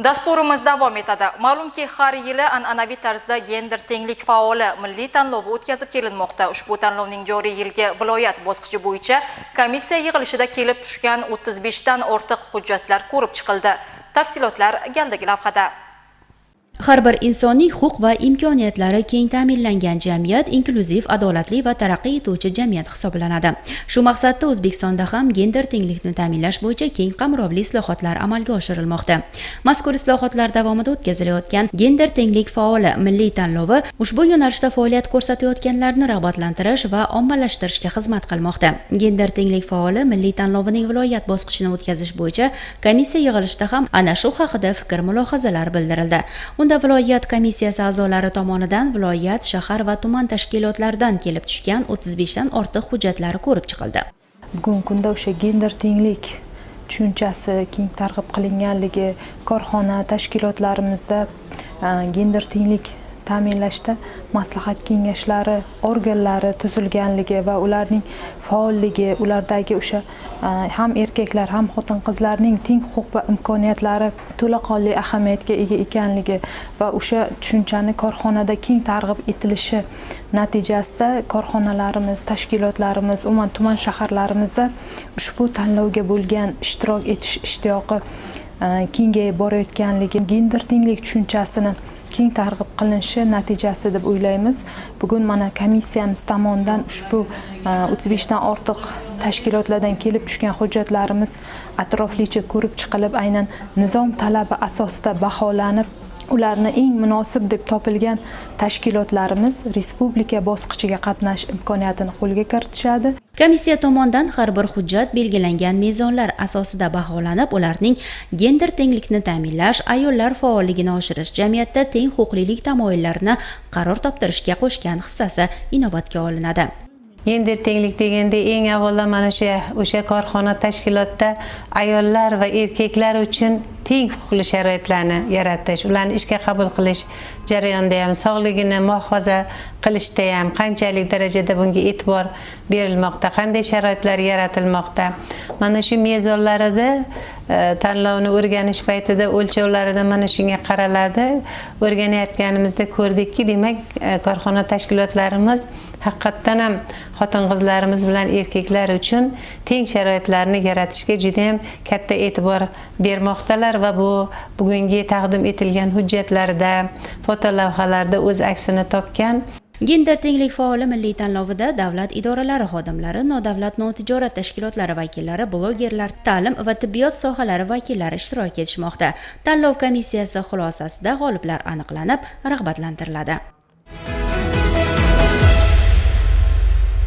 Dasturimiz davom etadi. Ma'lumki, har yili an'anaviy tarzda gender tenglik faoli milliy tanlovi o'tkazib kelinmoqda. Ushbu tanlovning joriy yilgi viloyat bosqichi bo'yicha komissiya yig'ilishida kelib tushgan 35 dan ortiq hujjatlar ko'rib chiqildi. Tafsilotlar galdagi lavhada. Har bir insonning huquq va imkoniyatlari keng ta'minlangan jamiyat inklyuziv, adolatli va taraqqiy etuvchi jamiyat hisoblanadi. Shu maqsadda O'zbekistonda ham gender tenglikni ta'minlash bo'yicha keng qamrovli islohotlar amalga oshirilmoqda. Mazkur islohotlar davomida o'tkazilayotgan gender tenglik faoli milliy tanlovi ushbu yo'nalishda faoliyat ko'rsatayotganlarni rag'batlantirish va ommalashtirishga xizmat qilmoqda. Gender tenglik faoli milliy tanlovining viloyat bosqichini o'tkazish bo'yicha komissiya yig'ilishida ham ana shu haqida fikr mulohazalar bildirildi. Unda viloyat komissiyasi a'zolari tomonidan viloyat, shahar va tuman tashkilotlaridan kelib tushgan 35 dan ortiq hujjatlari ko'rib chiqildi. Bugungi kunda o'sha gender tenglik tushunchasi keng targ'ib qilinganligi, korxona tashkilotlarimizda gender tenglik ta'minlashda maslahat kengashlari organlari tuzilganligi va ularning faolligi, ulardagi o'sha ham erkaklar ham xotin-qizlarning teng huquq va imkoniyatlari to'laqonli ahamiyatga ega ekanligi va o'sha tushunchani korxonada keng targ'ib etilishi natijasida korxonalarimiz, tashkilotlarimiz, umuman tuman shaharlarimizda ushbu tanlovga bo'lgan ishtirok etish ishtiyoqi kengayib borayotganligi, gender tenglik tushunchasini keng targ'ib qilinishi natijasi deb o'ylaymiz. Bugun mana komissiyamiz tomonidan ushbu 35 dan ortiq tashkilotlardan kelib tushgan hujjatlarimiz atroflicha ko'rib chiqilib, aynan nizom talabi asosida baholanib, ularni eng munosib deb topilgan tashkilotlarimiz respublika bosqichiga qatnash imkoniyatini qo'lga kiritishadi. Komissiya tomonidan har bir hujjat belgilangan mezonlar asosida baholanib, ularning gender tenglikni ta'minlash, ayollar faolligini oshirish, jamiyatda teng huquqlilik tamoyillarini qaror toptirishga qo'shgan hissasi inobatga olinadi. Gender tenglik deganda eng avvalo mana shu o'sha korxona tashkilotda ayollar va erkaklar uchun teng huquqli sharoitlarni yaratish, ularni ishga qabul qilish jarayonida ham, sog'ligini muhofaza qilishda ham qanchalik darajada bunga e'tibor berilmoqda, qanday sharoitlar yaratilmoqda. Mana shu mezonlarida tanlovni o'rganish paytida o'lchovlarida mana shunga qaraladi. O'rganayotganimizda ko'rdikki, demak, korxona tashkilotlarimiz haqiqatdan ham xotin-qizlarimiz bilan erkaklar uchun teng sharoitlarni yaratishga juda ham katta e'tibor bermoqdalar va bu bugungi taqdim etilgan hujjatlarda, fotolavhalarda o'z aksini topgan. Gender tenglik faoli milliy tanlovida davlat idoralari xodimlari, nodavlat notijorat tashkilotlari vakillari, blogerlar, ta'lim va tibbiyot sohalari vakillari ishtirok etishmoqda. Tanlov komissiyasi xulosasida g'oliblar aniqlanib, rag'batlantiriladi.